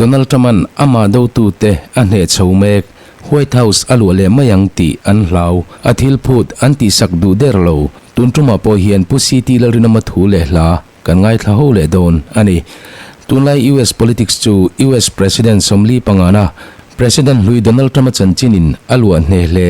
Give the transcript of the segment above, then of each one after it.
Donald Trump-a'n amah dotute a hneh chho mek. White House a luah leh mai ang tih an hlau. A thil phut an tihsak duh der lo. Tun tumah pawh hian Pu CT Lalrinawma thu leh hla kan ngaithla ho leh dawn a ni. Tunlai US politics chu US President 45 na President hlui Donald Trump-a chanchinin a luah hneh hle.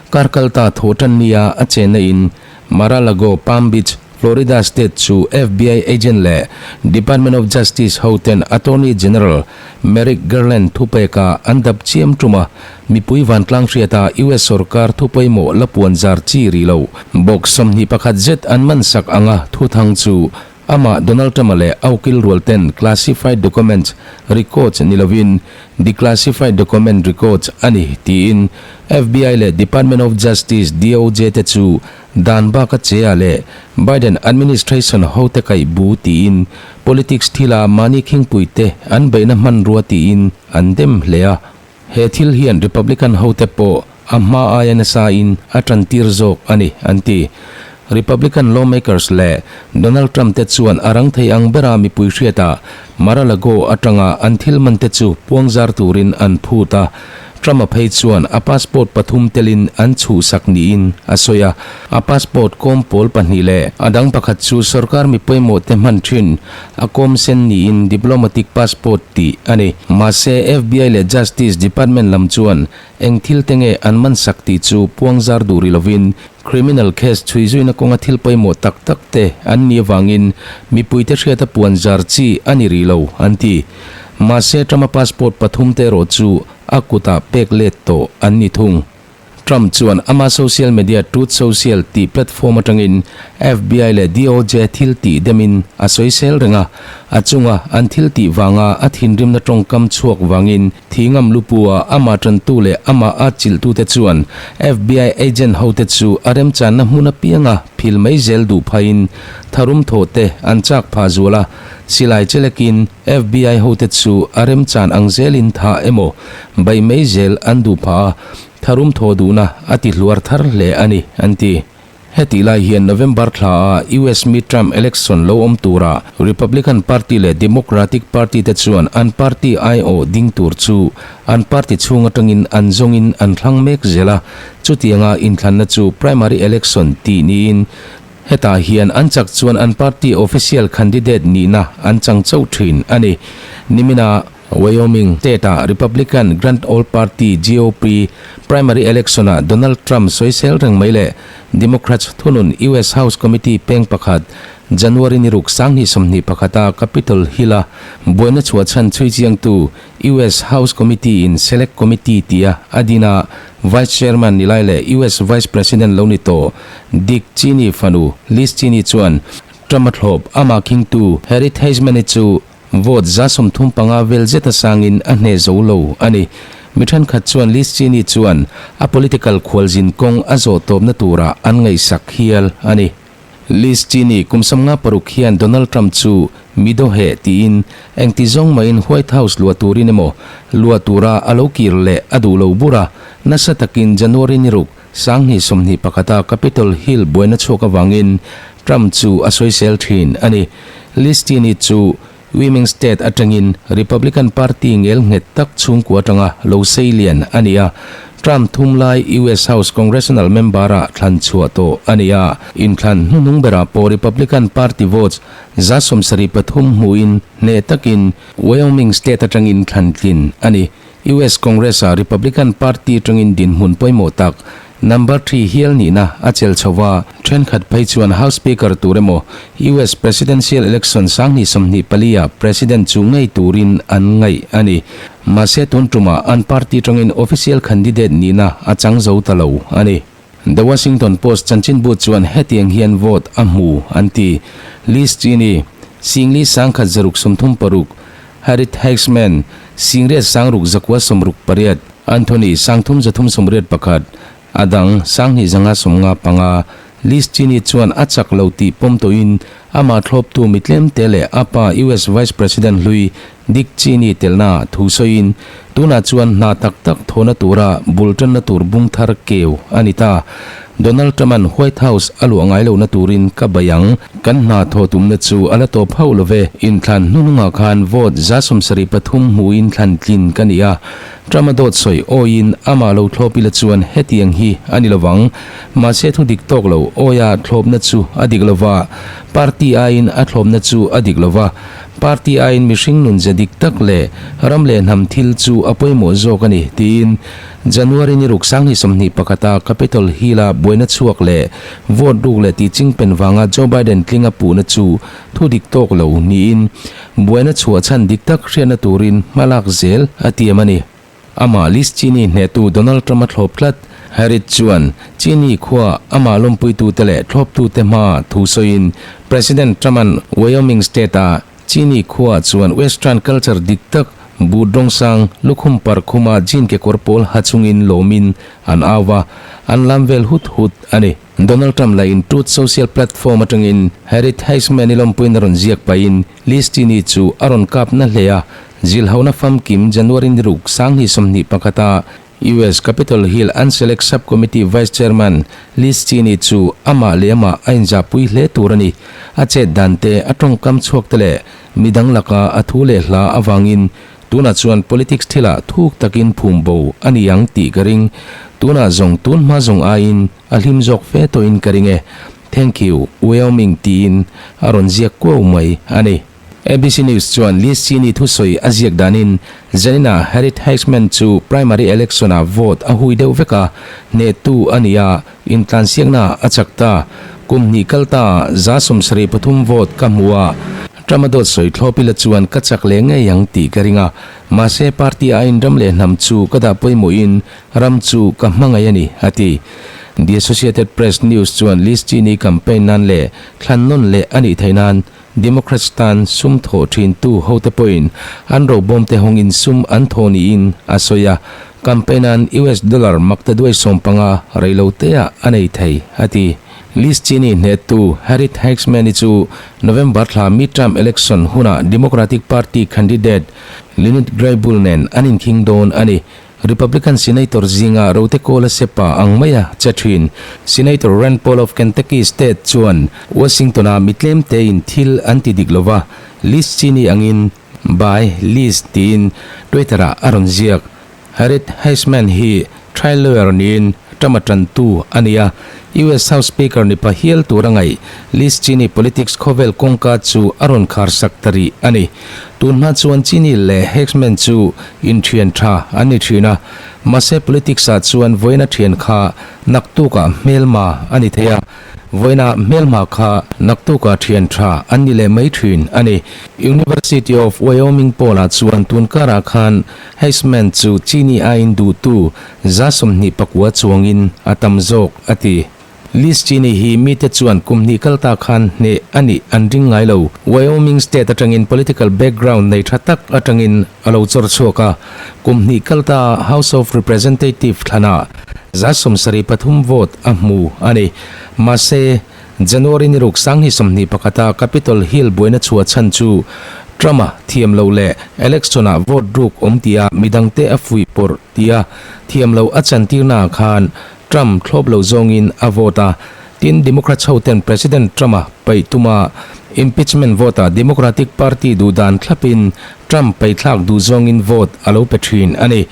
Kar kalta thawhtan nia a chenna in Mar-a-Lago, Palm Beach, Florida State chu FBI agent leh Department of Justice hoten Attorney General Merrick Garland thupeka an dap chiam tum a, mipui vantlang hriata US sorkar thu pawimawh la puan zar chi rih lo bawk 21 zet an man sak anga thuthang chu amah Donald Trump-a leh a ukil rual ten classified documents records ni lovin declassified document records a ni tiin FBI leh Department of Justice, DOJ, te chu Dan bak a che a leh Biden administration hote kaih bu tiin politics thila mahni khingpui te an beihna hmanrua tiin an dem hle a. He thil hian Republican hote pawh a hma aia nasa in a tan tir zawk a ni an ti. Republican lawmakers leh Donald Trump te chuan a rang thei ang bera mipui hriatah Mar-a-Lago atanga an thil man te chu puangzar turin an phut a. Trump-a phei chuan a passport pathum telin an chhuhsak niin a sawi a, a passport kawm pawl pahnih leh a dang pakhat chu sorkar mi pawimawh te hman thin a kawm sen niin diplomatic passport tih a ni. Mahse, FBI leh Justice Department lam chuan eng thil te nge an man sak tih chu puangzar duh rih lovin criminal case chhui zuina kawnga thil pawimawh tak tak te an nih avangin mipuite hriata puanzar chi a ni rih lo an ti. Mahse, Trump-a passport pathum te erawh chu a kutah pek let tawh an ni thung. Trump chuan ama social media Truth Social tih platform atangin FBI leh DOJ thil tih demin a sawisel reng a, a chunga an thil tih vanga a thinrimna tawngkam chhuak vangin thingam lupua amah tantu leh amah a chilhtute chuan FBI agent hote chu a remchanna hmun apianga phil mai zel duh phahin tharum thawhte an chak phah zual a, silai chelekin FBI hote chu a remchan ang zelin tha emaw baih mai zel an duh phah a, tharum thaw duhna a ti hluar thar hle a ni, an ti. Hetih lai hian November thla a US midterm election lo awm tura Republican Party leh Democratic Party te chuan an party aiawh ding tur chu an party chhung atangin an zawngin an thlang mek zel a, chutianga inthlanna chu primary election tih niin Hetah hian an chak chuan an party official candidate nihna an chang chauh thin a ni. Nimina Wyoming state-ah Republican Grand Old Party, GOP, primary election-ah Donald Trump sawisel reng mai leh Democrats thunun US House Committee peng pakhat January ni ruk 2021-a Capitol Hill-a buaina chhuah chhan chhui chiangtu US House Committee in Select Committee tia a din a, Vice Chairman ni lai leh US Vice President lo ni tawh Dick Cheney fanu Liz Cheney chuan Trump a thlawp amah khingtu Harry Theismann-i chu vote 35 vel zeta sangin a hneh zo lo a ni. Mi thenkhat chuan Liz Cheney chuan a political khualzin kawng a zawh tawpna turah an ngaihsak hial a ni. Liz Cheney kum 56 hian Donald Trump chu mi dawheh tiin engti zawng mahin White House luah turin emaw luah tura a lo kir leh a duh lo bur a, nasa takin January ni ruk 2021 a Capitol Hill buaina chhuak avangin Trump chu a sawisel thin a ni. Liz Cheney chu Wyoming State atangin Republican Party ngel nghet tak chhungkua atanga lo sei lian a ni a, Trump thum lai US House Congressional member-ah thlan chhuah tawh a ni a, inthlan hnuhnung berah pawh Republican Party votes 73% hmuhin hneh takin Wyoming State atangin thlan tlin a ni. US Congress-a Republican Party atangin dinhmun pawimawh tak number three hial nihna a chel chho va, thenkhat phei chuan House Speaker tur emaw US Presidential Election 2024-ah President chu ngei turin an ngaih a ni. Mahse tun tumah an party atangin official candidate nihna a chang zo ta lo a ni. The Washington Post chanchinbu chuan hetiang hian vote a hmu an ti. Liz Cheney, 10 136, Harriet Hageman, 86,968, Anthony, 3,381, a dang 2,595, Liz Cheney chuan a chak lo tih pawm tawhin amah thlawptu mi tlemte leh a pa US Vice President hlui Dick Cheney telna thu sawiin tunah chuan hna tak tak thawhna tura bul tanna tur bung thar keu a ni ta. Donald Trump-a'n White House a luah ngai lohna turin ka bei ang. Kan hna thawh tumna chu a la tawp hauh lo ve. Inthlan hnuhnungah khan vote 73 hmuin thlan tlin ka ni a. Trump-a dawt sawi awiin amah lo thlawp ila chuan hetiang hi a ni lovang. Mahse thu dik tawk lo awia thlawpna chu a dik lova, party aiin a thlawpna chu a dik lova. Party aiin mihring nun ze dik tak leh ram leh hnam thil chu a pawimawh zawk a ni, tiin January ni ruk 2021-a Capitol Hill-a buaina chhuak leh vote ruk leh tih chingpen vanga Joe Biden tlinga puhna chu thu dik tawk lo niin buaina chhuah chhan dik tak hriatna turin hmalak zel a tiam a ni. Amah Liz Cheney hnehtu Donald Trump a thlawp tlat. Harris chuan Cheney khua amah lawmpuitute leh thlawptute hmaa thu sawiin President Trump-a'n Wyoming state-a Cheney khua chuan Western culture dik tak but rawngsang lukhum par khuma jean kekawr pawl ha chungin lawmin an au va, an lam vel hut hut a ni. Donald Trump lahin Truth Social platform atangin Harriet Haisman-i lawmpuiin a rawn ziak pahin Liz Cheney chu a rawn kap na hle a, zilhhauna famkim January ni ruk 2021-a US Capitol Hill Unselect Subcommittee Vice Chairman Liz Cheney chu amah leh amah a inzahpui hle tur a ni. A chet dan te, a tawngkam chhuak te leh midang laka a thu leh hla avangin tunah chuan politics thilah thuk takin phum bo a ni ang tih ka ring. Tunah zawng tun hma zawng aiin a hlim zawk fe tawhin ka ring e. Thank you, Wyoming tiin a rawn ziak kuau mai a ni. ABC News chuan Liz Cheney thusawi a ziak danin Janina Harriet Heisman chu primary election-ah vote a hui deuh vek a, hnehtu a ni a, intlansiaknaah a chak ta. Kum hnih kal ta 73 vote ka hmu a, Trump-a dawt sawi thlawp ila chuan ka chak leh ngei ang tih ka ring a, mahse party aiin ram leh hnam chu ka dah pawimawhin ram chu ka hmangaih a ni, a ti. The Associated Press News chuan Liz Cheney campaign nan leh thlan nawn leh a nih theih nan Democrats tan sum thawh thintu hote pawhin an robawmte hawngin sum an thaw niin a sawi a, campaign an US dollar makta duai 15 reiloteah a nei thei, a ti. Liz Cheney hnettu Harriet Hageman-i chu November thla midterm election hunah Democratic Party candidate Lynnette Grey-Bull nen an inkhing dawn a ni. Republican Senator zinga rote kawl a sepa ang maia che thin Senator Rand Paul of Kentucky State chuan Washington-a mi tlemtein thil an ti dik lova, Liz Cheney angin Bye, Liz tiin Twitter-ah a rawn ziak. Harriet Hageman hi trial lawyer niin Trump-a tantu a ni a, US House Speaker ni pa hial tur a ngaih Liz Cheney politics khawvel kawngka chu a rawn kharsak ta rih a ni. Tun hma chuan Cheney leh Hageman chu inthian tha an ni thin a, mahse politics ah chuan vawiina thian kha naktukah hmelma a ni thei a, vawiina hmelma kha naktukah thian tha an ni leh mai thin a ni. University of Wyoming pawlah chuan tun karah khan Hageman chu Cheney aiin duhtu 29 chuangin a tam zawk a ti. Liz Cheney hi mite chuan kum hnih kal ta khan hneh a nih an ring ngai lo. Wyoming state atangin political background nei tha tak atangin a lo chawr chhuak a. Kum hnih kal ta House of Representative thlanah 73 vote a hmu a ni. Mahse, January ni ruk 2021-a Capitol Hill buaina chhuah chhan chu Trump-a thiam lo leh election-ah vote ruk awm tia midangte a fuih pawrh tia thiam lo a chantirnaah khan Trump thlawp lo zawngin a vote a, tin Democrats hoten President Trump-a paih tuma impeachment vote-ah Democratic Party duhdan thlapin Trump paihthlak duh zawngin vote a lo pe thin a ni.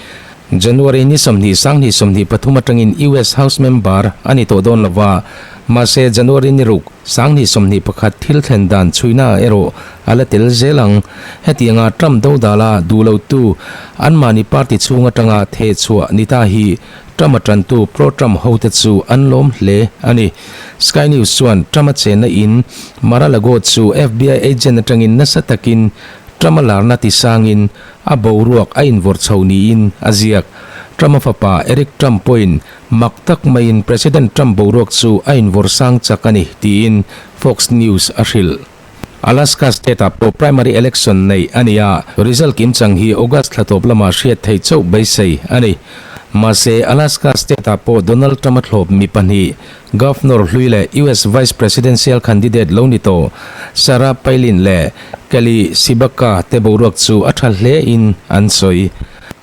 January ni 20 2023 atangin US House member a ni tawh dawn lova, mahse January ni ruk 2021 thil thlen dan chhuina erawh a la tel zel ang. Hetianga Trump dodala duh lotu anmahni party chhung atanga thehchhuah ni ta hi Trump-a tantu pro-Trump hote chu an lawm hle a ni. Sky News chuan Trump-a chenna in Mar-a-Lago chu FBI agent atangin nasa takin Trump-a larna tisangin a boruak a invawrh chho niin a ziak. Trump-a fapa Eric Trump pawhin mak tak maiin President Trump boruak chu a invawrh sang chak a ni tiin Fox News a hrilh. Alaska state-ah pawh primary election neih a ni a, result kimchang hi August thla tawp lamah hriat theih chauh beisei a ni. Mahse, Alaska state-ah pawh Donald Trump-a thlawp mi pahnih, Governor hlui leh US Vice Presidential candidate lo ni tawh Sarah Palin leh Kelly Sibaka te boruak chu a tha hlein an sawi.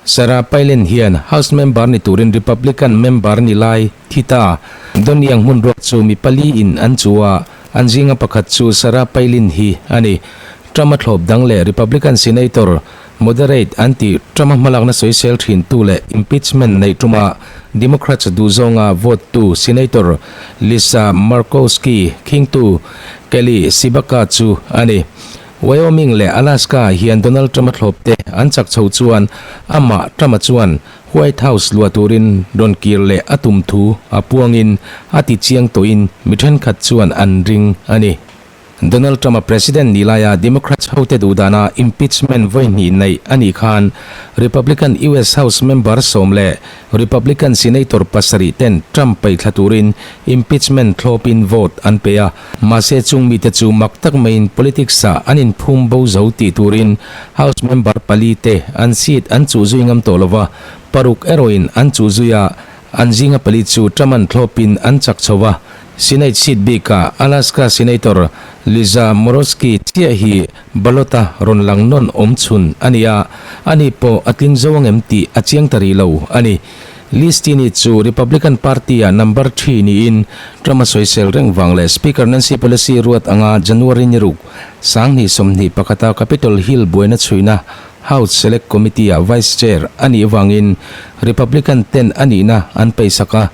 Sarah Palin hian House member ni turin Republican member ni lai thi ta. Don Young hmun ruak chu mi pali in an chu a, an zinga pakhat chu Sarah Palin hi a ni. Trump-a thlawp dang leh Republican Senator Moderate an tih Trump-a hmalakna sawisel thintu leh impeachment neih tuma Democrats duhzawnga vote tu Senator Lisa Murkowski khingtu Kelly Sibaka chu a ni. Wyoming leh Alaska ah hian Donald Trump-a thlawpte an chak chho chuan amah Trump-a chuan White House luah turin rawn kir leh a tum thu a puangin a ti chiang tawhin mi thenkhat chuan an ring a ni. Donald Trump-a President ni laia Democrats hote duhdana impeachment vawi hnih neih a nih khan Republican US House member sawm leh Republican Senator pasarih ten Trump paihthla turin impeachment thlawpin vote an pe a. Mahse chung mite chu mak tak maiin politics-ah an inphum bo zo tih turin House member pali te an seat an chuh zui ngam tawh lova, paruk erawhin an chuh zui a, an zinga pali chu Trump-an thlawpin an chak chho a. Senate seat bikah Alaska Senator Lisa Murowski chiah hi ballot-a rawn lang nawn awm chhun a ni a, ani pawh a tling zo ang em tih a chiang ta rih lo a ni. Liz Cheney chu Republican Party-ah number thi niin Trump a sawisel reng vang leh Speaker Nancy Pelosi ruat anga January ni ruk 2021-a Capitol Hill buaina chhuihna House Select Committee-ah Vice Chair a nih vangin Republican ten a nihna an peisak a.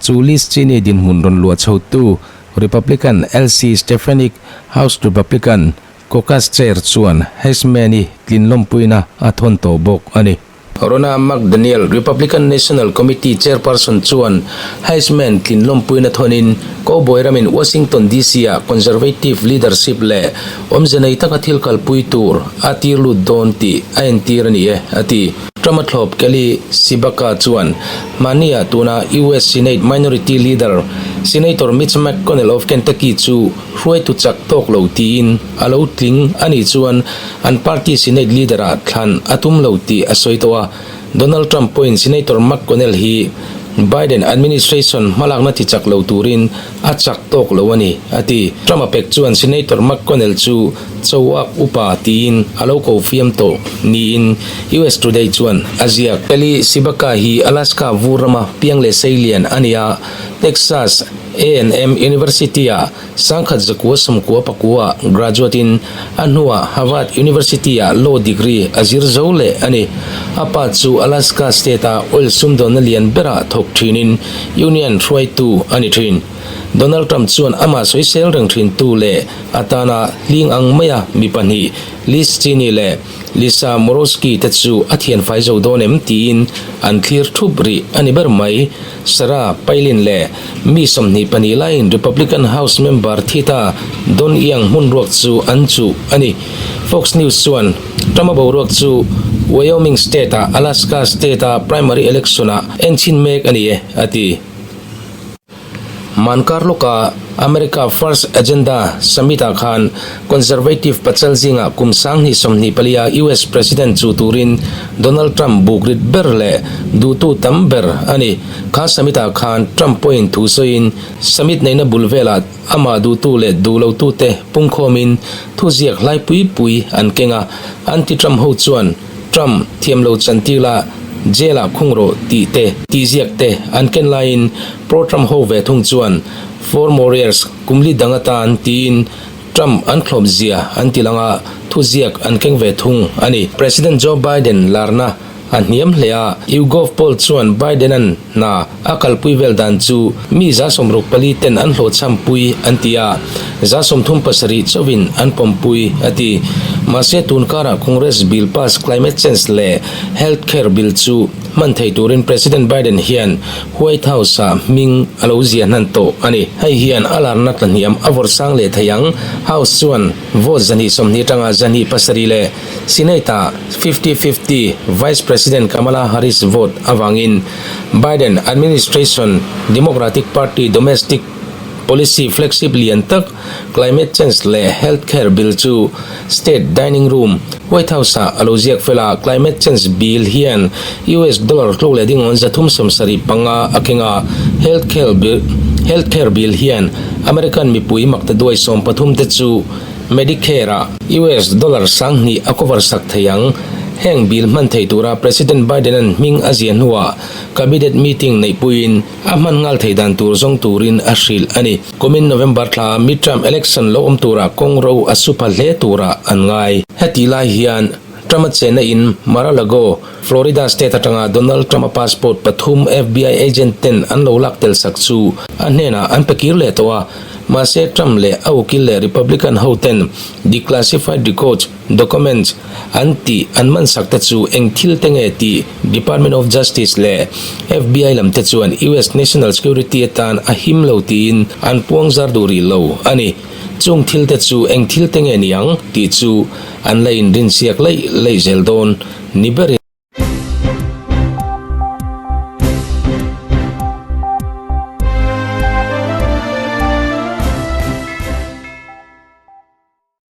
Chu Liz Cheney dinhmun rawn luah chhotu Republican Elsie Stefanik, House Republican Caucus Chair chuan Heisman-i tlin lawmpuina a thawn tawh bawk a ni. Ronna McDaniel, Republican National Committee Chairperson chuan Heisman tlin lawmpuina thawnin Cowboy ramin Washington DC-ah conservative leadership leh awmze nei taka thil kalpui tur a tir lut dawn tih a entir a ni e, a ti. Trump-a thlawp Kelly Sibaka chuan Hmania tuna US Senate Minority Leader Senator Mitch McConnell of Kentucky chu hruaitu chak tawk lo tiin a lo tling a nih chuan an party Senate Leader-ah thlan a tum lo tih a sawi tawh a. Donald Trump pawhin Senator McConnell hi Biden administration hmalakna ti chak lo turin a chak tawk lo a ni, a ti. Trump-a pek chuan Senator McConnell chu Chauak upa tiin a lo ko fiam tawh niin US Today chuan a ziak. Kelly Sibaka hi Alaska vur rama piang leh seilian a ni a, Texas A&M University-ah 1999 graduate-in a hnuah Harvard University-ah law degree a zir zo leh a ni. A pa chu Alaska State-a oil sumdawnna lian berah thawk thinin union hruaitu a ni thin. Donald Trump chuan amah sawisel reng thintu leh atana hling ang maia mi pahnih Liz Cheney leh Lisa Murowski te chu a thianfai zo dawn em tiin an thlir thup rih a ni ber mai. Sarah Palin leh mi 24 laiin Republican House member thi ta Don Young hmun ruak chu an chuh a ni. Fox News chuan Trump-a boruak chu Wyoming state-ah Alaska state-a primary election-ah enchhin mek a ni e, a ti. Mankar lawka America First Agenda Summit-ah khan Conservative pachal zingah kum 2024-a US President chu turin Donald Trump bukrit ber leh duhtu tam ber a ni. Kha summit-ah khan Trump pawhin thu sawiin summit neihna bul velah amah duhtu leh duh lotute pungkhawmin thuziak hlai pui pui an keng a. Anti-Trump ho chuan Trump thiam lo chantir la, jail ah khung rawh tih te, tih ziak te an ken laiin pro Trump ho ve thung chuan four more years kum li dang atan tiin Trump an thlawp zia an ti lang a, thuziak an keng ve thung a ni. President Joe Biden larna a hniam hle a, YouGov poll chuan Biden-a'n hna a kalpui vel dan chu mi 64 ten an hlawhchhampui an ti a, 37 chauhin an pawmpui a ti. Mahse tun karah Congress bill pass climate change leh health care bill chu hman thei turin President Biden hian White House-ah hming a lo ziah hnan tawh a ni. Hei hian a larna tlahniam a vawrh sang leh thei ang. House chuan vote 120 atanga 107 leh Senate-ah fifty-fifty Vice President Kamala Harris vote avangin Biden administration Democratic Party domestic Policy flagship lian tak Climate Change leh Health Care Bill chu State Dining Room, White House-ah a lo ziak fel a. Climate Change Bill hian US dollar tluk leh dingawn 375 a keng a. Health Care Bill Health Care Bill hian American mipui makta duai 13 te chu Medicare-ah US dollar 2000 a cover sak thei ang. Heng bill hman thei tura President Biden-a'n hming a ziah hnuah Cabinet meeting neihpuiin A hman nghal thei dan tur zawng turin a hrilh a ni. Kumin November thla midterm election lo awm turah kawng ro a su pha hle turah an ngai. Hetih lai hian Trump-a chenna in Mar-a-Lago, Florida state atanga Donald Trump-a passport pathum FBI agent ten an lo lak tel sak chu a hnenah an pe kir leh tawh a. Mahse Trump leh a ukil leh Republican ho ten declassified records, Documents an tih an man sak te chu eng thil te nge tih Department of Justice leh FBI lam te chuan US National Security atan a him lo tiin an puang zar duh rih lo a ni. Chung thil te chu eng thil te nge ni ang tih chu an la inrinsiak laih laih zel dawn ni berin.